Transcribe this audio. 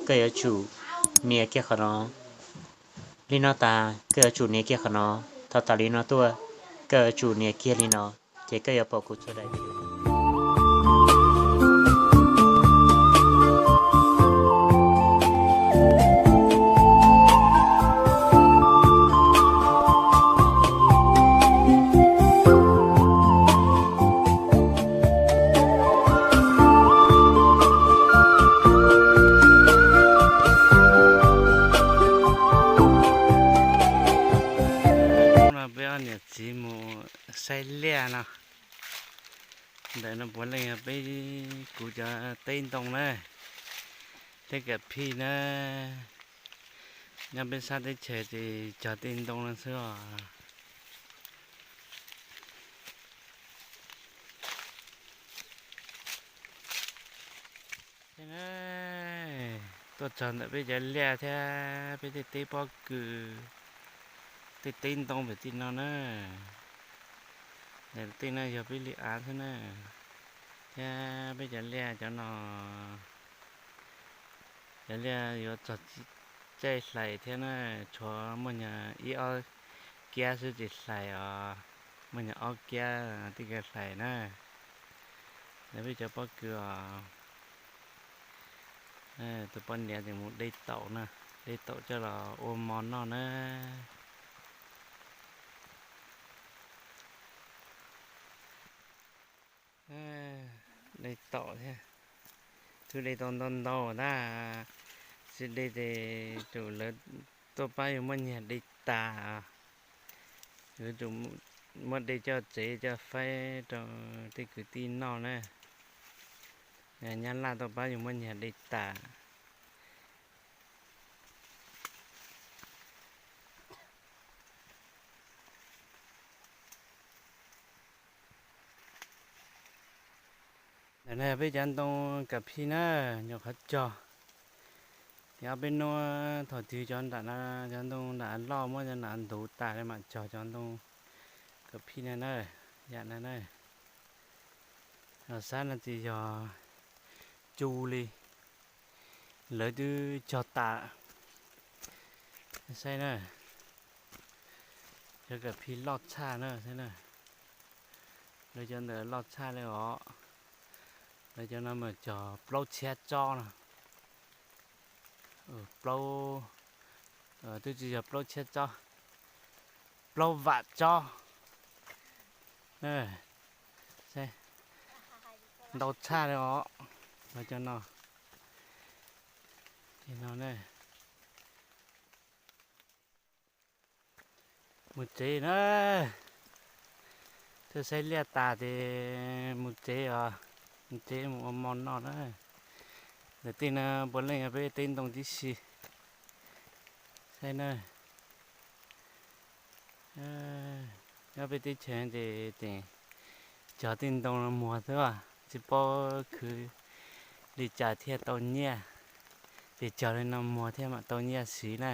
koj yuav tsum nias kiag qhov no. Li no tas koj yuav tsum nias kiag qhov no. Thaum tas li no tuaj, koj yuav tsum nias kiag li no, ces koj yuav pom kuv txhua daim video. No peb ob niam txiv mus saib liaj no. Ntawm no puav leej yog peb, kuv cov teb ntoo na, teb kam phij na. Nyob peb sab teb chaws ces cog tej ntoo no xwb os. Tuaj txog ntawm peb cov liaj thiab peb tej teb pob kws, tej teb ntoo pem tim no na. Ntawm tej no yog peb li av xwb na. Thiab peb cov liaj cov no, cov liaj yuav txog caij hlais thiab na, tshuav muaj nyuag ib ob kiab xwb ces hlais os, muaj nyuag ob kiab tej kiag hlais na. Ntawm peb cov pob kws os. Tus poj niam tseem mus de taum na, de taum coj los ua mov noj na. De taum thiab, twb de tau ntau ntau tab sis de ces tsum lawv tuaj pab yus muab nyiag de tas. Yuav tsum muab de coj tsev coj faib rau tej kwv tij noj na. Nyab laj tuaj pab yus muab nyiag de tas. Ntawm no peb cov ntoo kam phij na, nyuam qhuav cog. Ces ob peb hnub thaum twg cov nram no, cov ntoo nram loj muab cov nram ntuv tas mam cog cov ntoo kam phij no na, yam no na. Los sab no ces yog cu li, lawv twb cog tas. Saib na, cov kam phij loj tshaj na, saib na. Lawv cov ntawd loj tshaj li os. Lawv cov no mas cog plaub txhiab tsob no. Plaub, twb tsis yog plaub txhiab tsob, plaub vam tsob. Ntau tshaj li os, lawv cov no. Ces no na, mus tsev na. Tuaj saib liaj tas ces mus tsev os, mus tsev mus ua mov noj na. Ntawm tej no puav leej yog peb teb ntoo tib si. Saib na, nyob peb teb chaws ces tseem cog tej ntoo no muag xwb, tsis paub khwv li cas thiaj tau nyiaj. Ces cog li no muag thiaj mam tau nyiaj siv na.